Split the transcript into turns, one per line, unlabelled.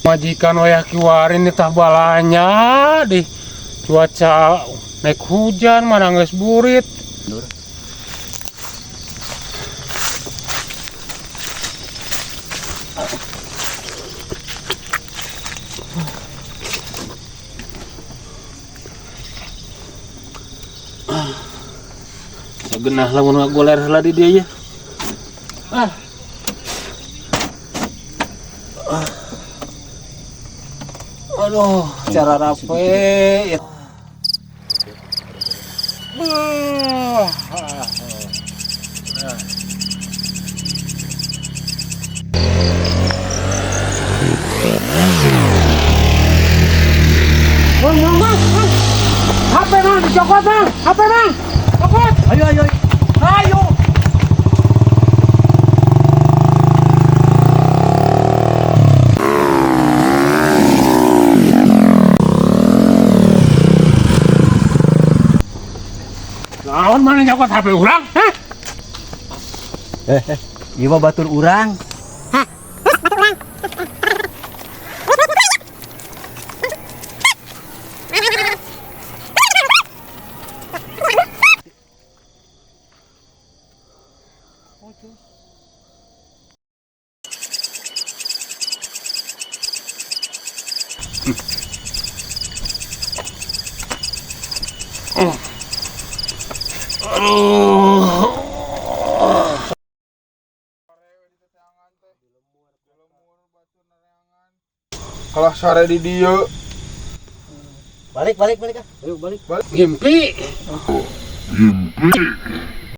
Majikan wayah kiwari nitah balanja di cuaca naik hujan mana geus burit. Sagenah lamun ngagoler heula di dieu ye. Ah. Aduh, cara rapi. Bang, bang, bang, bang. HP bang, dicokot bang, HP bang, cokot.
Ayo, ayo, ayo.
Naon mana nyokot HP urang? Hah?
Ieu mah batur urang.
Aduh.
Kalah sare di dieu.
Balik, balik, balik ah.
Ayo balik. Balik. Ngimpi. Ngimpi.